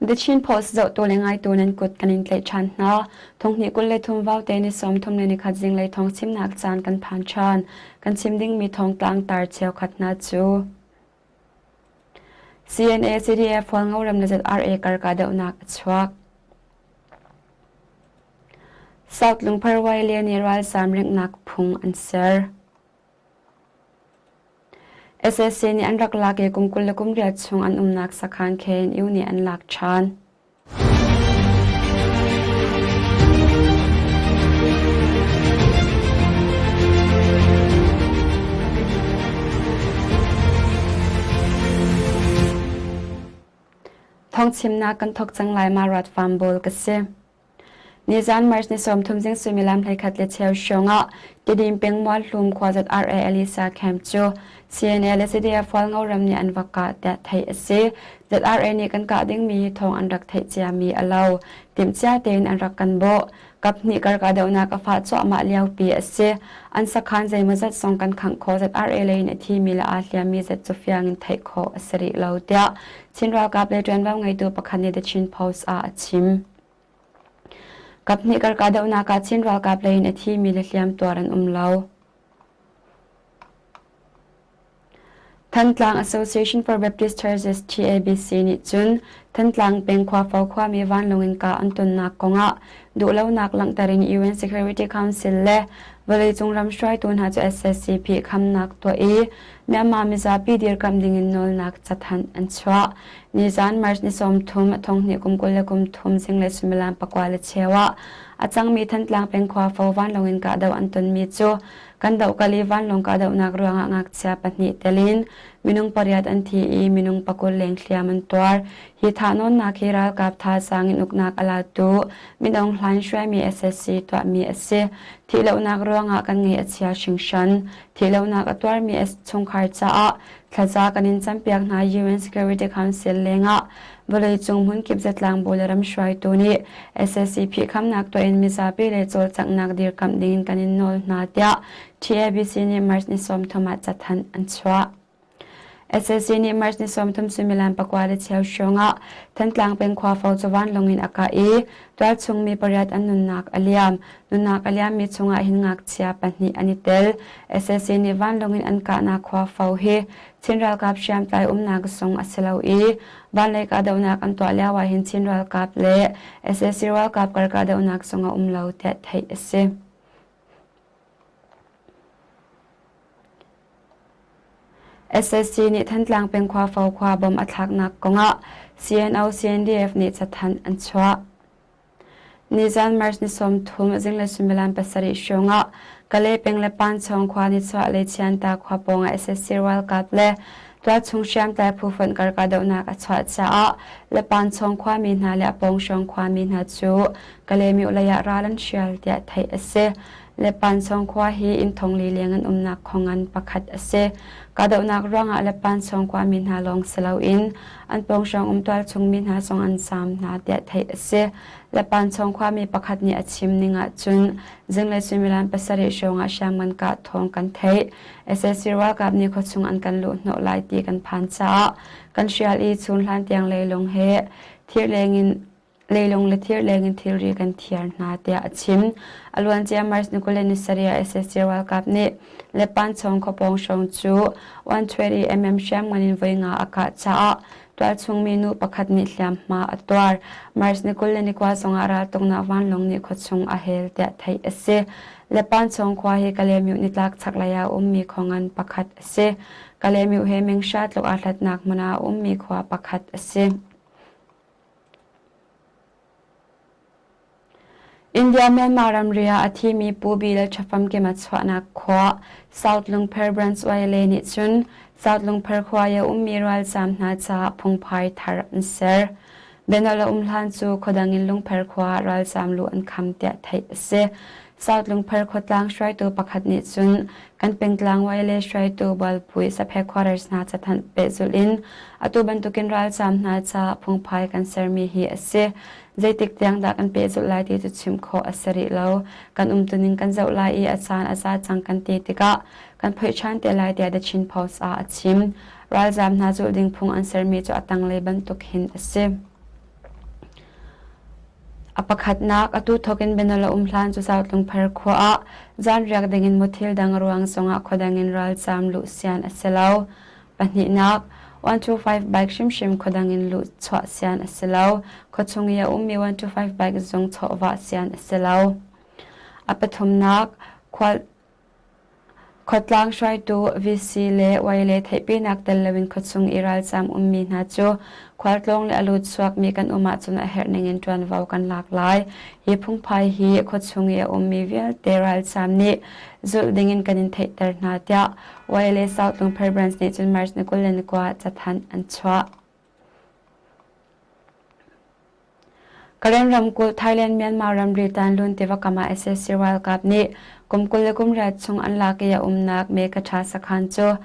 The Chin Post zohtu le ngaitu nan kut kan in tlaih ṭhan hna. Thonghnih 23 vaute ni 31 zinglei thawng chimnak caan kan phan ṭhan. Kan chim dingmi thawngtlang tar cheukhat hna cu CNA CDF Hualngoram le ZRA kar kahdohnak a chuak. South Lungpher Waile nih ralzaam ringhnak phung an ser. SAC nih an rak lak i kum 28 chung an umnak sakhan KNU nih an lak ṭhan. Thawngchimnak kan thawk cang lai ma Rat Farm Bowl ka si. Nizan March ni 30 zing suimilam 11 le cheu hrawng ah Tidim peng Mualhlum khuazat RA Elisa Camp cu CNA le CDF Hualngo ram nih an va kah tiah theih a si. ZRA nih kan kah dingmi hi thawng an rak theih ciami a lo. Timhcia tein an rak kan bawh. Kaphnih kar kahdohnak a fah cuahmah liopi a si. An sakhan zeimawzat zong kan khangh khawh ZRA lei in a thimi le aa hliammi zat cu fiang in theih khawh a si rih lo tiah Chin ralkap le ṭuanvo ngeitu pakhat nih The Chin Post ah a chim. Kaphnih kar kahdohnak ah Chin ralkap lei in a thimi le hliamtuar an um lo. Thantlang Association for Baptist Churches TABC nih cun Thantlang peng Khuafo khuami vanlawng in kah an tonnak kongah duhlonak langhter in UN Security Council le vawleicung ram hruaitu hna cu SSCP khamnak tuah i Myanmar mizapi dirkamh dingin nawlnak cathanh an chuah. Nizan March ni 30 thonghnih kum 23 zinglei suimilam pakua le cheu ah a cangmi Thantlang peng Khuafo vanlawng in kahdoh an tonmi cu Kan dohkal i vanlawng kahdohnak ruangah ngakchia pahnih tel in minung pariat an thi i minung 20 leng hliam an tuar. Hi thahnawnnak hi ralkap thazaang in uknak a latu Min Aung Hlaing hruaimi SSC tuahmi a si. Thihlohnak ruangah kan ngaih a chia hringhran. Thihlohnak a tuarmi chungkhar caah thlaza kan in campiak hna UN Security Council lengah vawleicung hmunkip zatlang bu le ram hruaitu nih SSC phihkhamnak tuah in mizapi le cawlcanghnak dirkamh dingin kan in nawl hna tiah TABC nih March ni 30 ah cathanh an chuah. SSC nih March ni 30 suimilam pakua le cheu hrawng ah Thantlang peng Khuafo cu vanlawng in a kah i tualchung mi pariat an nunnak a liam. Nunnak a liammi chungah hin ngakchia pahnih an i tel. SAC nih vanlawng in an kahnak Khuafo hi Chin ralkap hriamtlai umnak zung a si lo i vanlei kahdohnak an tuah lio ah hin Chin ralkap le sac ralkap kar kahdohnak zung a um lo tiah theih a si. SAC nih Thantlang peng Khuafo khua bom a thlaknak kongah CNO CNDF nih cathanh an chuah. Nizan March ni 30 zinglei suimilam pasarih hrawngah Kalay peng le Panchong khua nichuah lei Chianta khua pawngah sac ralkap le tualchung hriamtlai phu fonh kar kahdohnak a chuah caah le Panchong khuami hna le a pawng hrawng khuami hna cu Kalaymyo lei ah ral an hrial tiah theih a si. Le Panchong khua hi inn thongli leng an umnak khongan pakhat a si. Kahdohnak ruangah le Panchong khuami hna lawng si loin an pawng hrawng um tualchung mi hna zong an zaam hna tiah theih a si. Lepanchong khuami pakhat nih a chim ning ahcun zinglei suimilam pasarih hrawng ah hriamngan kah thawng kan theih. SAC ralkap nih khuachung an kan luh hnawh lai ti kan phan caah kan hrial i chun hlan tiang leilung he thir leng in leilung le thir leng in thilri kan thiar hna tiah a chim. A luancia March ni 20 ni sarih ah SAC ralkap nih Lepanchong khuapawng hrawng cu 120 mm hriamngan in voi nga a kah caah tualchung mi nu pakhat nih hliamhma a tuar. March ni 21 zongah raltuknak vanlawng nih khuachung a hel tiah theih a si. Lepanchong khua hi Kalaymyo nitlak chaklei ah a ummi khuangan pakhat a si. Kalaymyo he Mingsha tluk aa hlatnak hmun ah a ummi khua pakhat a si. India-Myanmar ramri ah a thimi Pu Bi le Ṭhafamkim a chuahnak khua South Lungpher Branch YLA nih cun South Lungpher khua i a ummi ralzaam hna caah phungphai thar an ser. Bianolh a um hlan cu khuadang in Lungpher khua ah ralzaam luh an kham tiah theih a si. South Lungpher khuatlang hruaitu pakhat nih cun kan pengtlang YLA hruaitu Bualpui Saphe Quarters hna cathanh pehzulh in atu bantukin ralzaam hna caah phungphai kan sermi hi a si. Zeitik tiang dah kan pehzulh lai ti cu chim khawh a si rih lo. Kan umtuning kan zoh lai i a caan a za cang kan ti tikah kan phoih ṭhan te lai tiah The Chin Post ah a chim. Ralzaam hna zulh ding phung an sermi cu a tanglei bantuk hin a si. A pakhatnak, atu thawkin bianawl a um hlan cu Sautlungpher khua ah zanriak dingin muthil dang ruang zongah khuadang in ralzaam luh sian a si lo. Pahnihnak, 125 bike hrimhrim khuadang in luh chuah sian a si lo. Khuachung i a ummi 125 bike zong chawhvah sian a si lo. A pathumnak, khual Khuatlang hruaitu VC le Y le theihpinak tel loin khuachung i ralzaam ummi hna cu khualtlawng le a lut chuakmi kan um ahcun a herh ningin ṭuanvo kan lak lai. Hi phungphai hi khuachung i a ummi vialte ralzaam nih zulh dingin kan in theihter hna tiah Y le South Lungpher Branch nih cun March ni 29 cathanh an chuah. Karen ramkulh Thailand-Myanmar ramri Tanlun tiva kam ah sac ralkap nih kum 28 chung an lak i a umnak Mekaṭha sakhan cu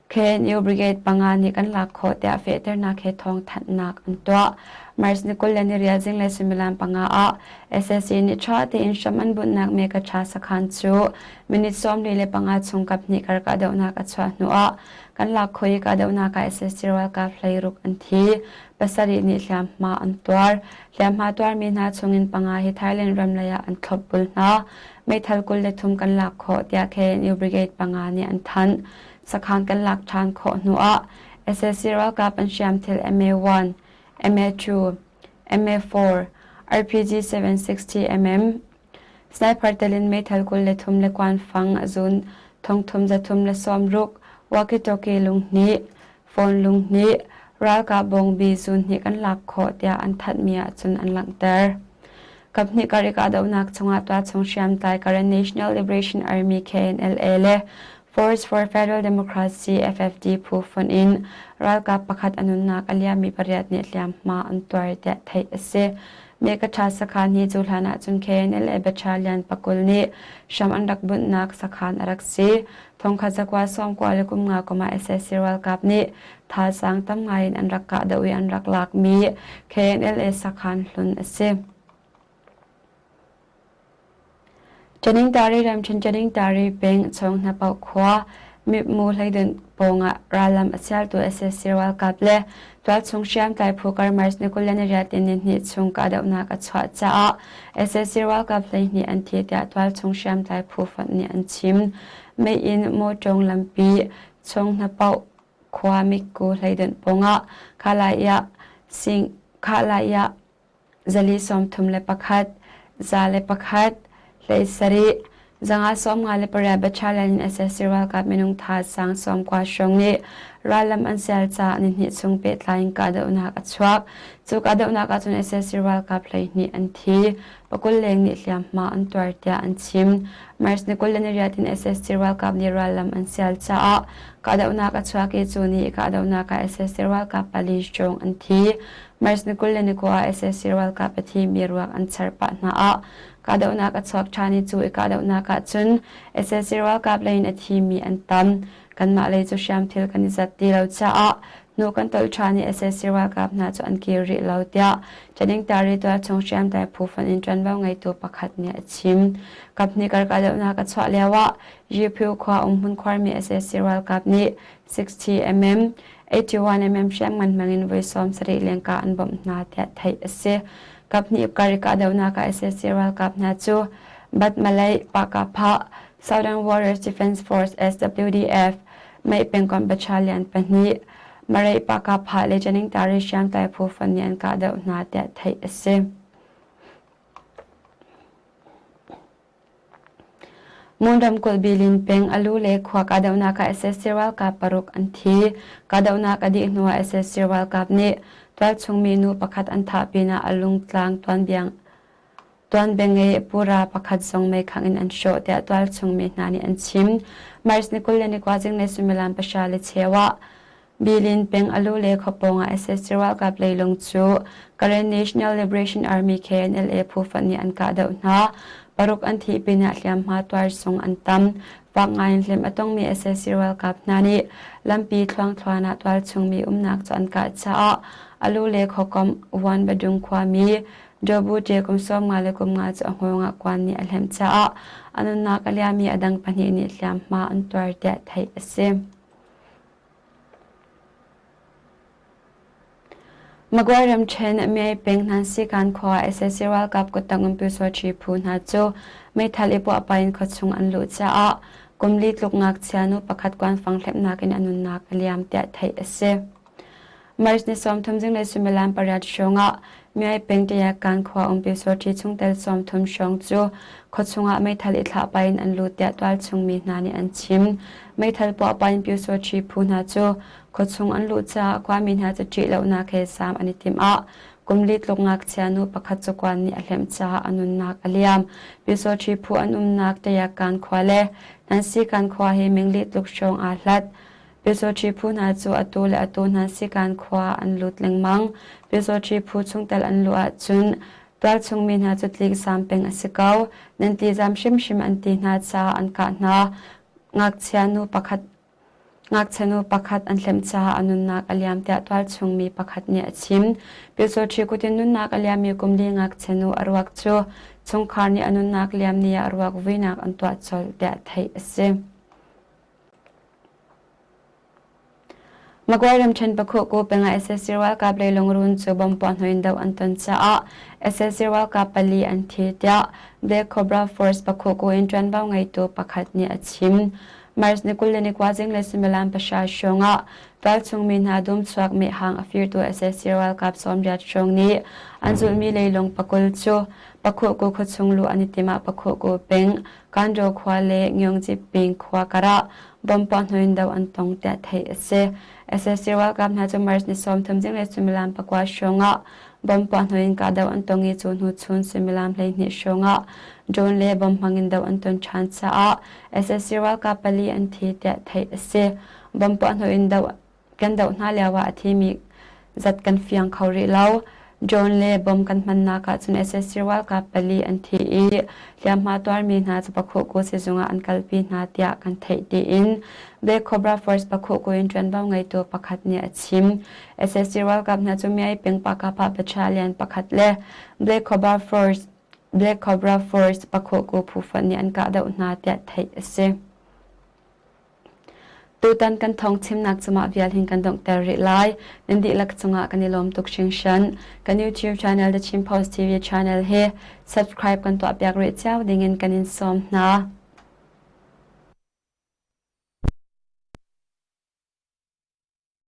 KNU Brigade panga nih kan lak khawh tiah fehternak he thawngthanhnak an tuah. March ni 28 zinglei suimilam panga ah sac nih ṭha tein hram an bunhnak Mekaṭha sakhan cu minute 45 chung kaphnih kar kahdohnak a chuah hnuah kan lak khawh i kahdohnak ah sac ralkap 16 an thi. Pasarih nih hliamhma an tuar. Hliamhma tuarmi hna chungin panga hi Thailand ram lei ah an thlopbul hna. Meithal 23 kan lak khawh tiah KNU Brigade panga nih an thanh. Sakhan kan lak ṭhan khawh hnuah sac ralkap an hriamthil MA-1, MA-2, MA-4, RPG 760mm, Sniper tel in meithal 23 le kuanfang a zun 3360, walkie-talkie lunghnih, phone lunghnih, ralkap bawngbi zunhnih kan lak khawh tiah an thanhmi ahcun an langhter. Kaphnih kar i kahdohnak chungah tualchung hriamtlai Karen National Liberation Army KNLA le Force for Federal Democracy FFD phu fonh in ralkap pakhat a nunnak a liammi pariat nih hliamhma an tuar tiah theih a si. Mekaṭha sakhan hi cu hlan ahcun KNLA battalion pakul nih hram an rak bunhnak sakhan a rak si. Thongkhat zakua sawmkua le kum nga kum ah sac ralkap nih thazaang tam ngai in an rak kahdoh i an rak lakmi KNLA sakhan hlun a si. Ṭaningtari ramṭhen Ṭaningtari peng Chawng Hnapaoh khua Mipmu hleidun pawngah rallam a sialtu sac ralkap le tualchung hriamtlai phu kar March ni 28 in nihnih chung kahdohnak a chuah caah sac ralkap 12 an thi tiah tualchung hriamtlai phu fonh nih an chim. Meiinn mawṭawng lampi Chawng Hnapaoh khua Mikku hleidun pawngah Khalaiah Sing Khalaiah 431, 101, 17, 558 battalion in sac ralkap minung thazaang 90 hrawng nih rallam an sial caah nihnih chung pehtlai in kahdohnak a chuak. Cu kahdohnak ahcun sac ralkap 12 an thi, pakul leng nih hliamhma an tuar tiah an chim. March ni 28 in sac ralkap nih rallam an sial caah kahdohnak a chuak i cu ni kahdohnak ah sac ralkap pali hrawng an thi. March ni 29 ah sac ralkap a thimi ruak an char pah hna ah kahdohnak a chuak ṭhan i cu i kahdohnak ah cun sac ralkap lei in a thimi an tam. Kanmah lei cu hriamthil kan i zat ti lo caah hnu kan tolh ṭhan i sac ralkap hna cu an kir rih lo tiah Ṭaningtari tualchung hriamtlai phu fonh in ṭuanvo ngeitu pakhat nih a chim. Kaphnih kar kahdohnak a chuah lioah Yiphu khua umhmun khuarmi sac ralkap nih 60mm 81mm hriamngan hmangin voi 70 lengka an bawmh hna tiah theih a si. Kaphnih kar i kahdohnak ah sac ralkap hna cu Batmalay Pakapha Southern Warriors Defense Force SWDF Mei pengkomh battalion pahnih Mareih Pakapha le Janingtari hriamtlai phu fon nih an kahdoh hna tiah theih a si. Mon ramkulh Bilin peng Alu le khua kahdohnak ah sac ralkap paruk an thi. Kahdohnak a dih hnuah sac ralkap nih tualchung mi nu pakhat an thah pinah a lungtlang tuanbia ngei pura pakhat zong meikhangh in an hrawh tiah tualchung mi hna nih an chim. March ni 21 zinglei suimilam pahra le cheu ah Bilin peng Alu le khuapawng ah sac ralkap leilung cu Karen National Liberation Army KNLA phu fonh nih an kahdoh hna. Paruk an thih pinah hliamhma tuar sung an tam. Fak ngaiin hliam a tongmi sac ralkap hna nih lampi thluangthluan ah tualchung mi umnak cu an kah caah Alu le khuakomh Wanbadung khuami Jobu ṭe kum 55 le kum nga cu a hngawng ah kuan nih a hlemh caah a nunnak a liami a dang pahnih nih hliamhma an tuar tiah theih a si. Magway ramṭhen Myay peng Hnansikan khua sac ralkap kuttang um Pyusawṭhi phu hna cu meithal i puahpah in khuachung an luh caah kum li tluk ngakchia nu pakhat kuanfang hlepnak in a nunnak a liam tiah theih a si. March ni 30 zinglei suimilam pariat hrawng ah Myay peng Tayakan khua um Pyusawṭhi chungtel 30 hrawng cu khuachung ah meithal i thlahpah in an lut tiah tualchung mi hna nih an chim. Meithal puahpah in Pyusawṭhi phu hna cu Khuachung an luh caah khuami hna cu ṭih lonak he zaam an i timh ah kum li tluk ngakchia nu pakhat cu kuan nih a hlemh caah a nunnak a liam. Pyusawṭhi phu an umnak Tayakan khua le Nansikan khua hi mingli tluk hrawng aa hlat. Pyusawṭhi phu hna cu atu le atu Nansikan khua an lut lengmang. Pyusawṭhi phu chungtel an luh ahcun tualchung mi hna cu tlikzaam peng a si ko. Nan tizam hrimhrim an ti hna caah an kah hna. Ngakchia nu pakhat Ngakchia nu pakhat an hlemh caah a nunnak a liam tiah tualchung mi pakhat nih a chim. Pyusawṭhi kut in nunnak a liammi kum li ngakchia nu a ruak cu chungkhar nih a nunnak liam ni ah ruak vuinak an tuah colh tiah theih a si. Magway ramṭhen Pakhuhku peng ah sac ralkap leilung run cu bomb puahhnawh in doh an ton caah sac ralkap pali an thi tiah Black Cobra Force Pakhuhku in ṭuanvo ngeitu pakhat nih a chim. March ni 29 zinglei suimilam pahra hrawng ah tualchung mi hna dumchuak mehhang a firtu sac ralkap 80 hrawng nih an zulhmi leilung pakul cu Pakhuhku khuachung luh an i timh ah Pakhuhku peng Kanro khua le Ngyongji peng khua karah bomb puahhnawh in doh an tong tiah theih a si. Sac ralkap hna cu March ni 30 zinglei suimilam pakua hrawng ah Bomb puahhnawh in kahdoh an tong i cu hnu chun suimilam 12 hrawng ah drone le bomb hmang in doh an ton ṭhan caah sac ralkap pali an thi tiah theih a si. Bomb puahhnawh in doh kan doh hna lio ah a thimi zat kan fiang kho rih lo. Drone le bomb kan hmannak ah cun sac ralkap pali an thi i hliamhma tuarmi hna cu Pakhuhku sizung ah an kalpi hna tiah kan theih tiin Black Cobra Force Pakhuhku in ṭuanvo ngeitu pakhat nih a chim. Sac ralkap hna cu Myay peng Pakapa Battalion pakhat le Black Cobra Force Black Cobra Force Pakhuhku phu fonh nih an kahdoh hna tiah theih a si. Tutan kan thawng chimnak cu mah vial hin kan donghter rih lai. Nan dihlak cungah kan i lawm tuk hringhran. Kan YouTube channel The Chin Post TV channel hi subscribe kan tuahpiak rih cio dingin kan in sawm hna.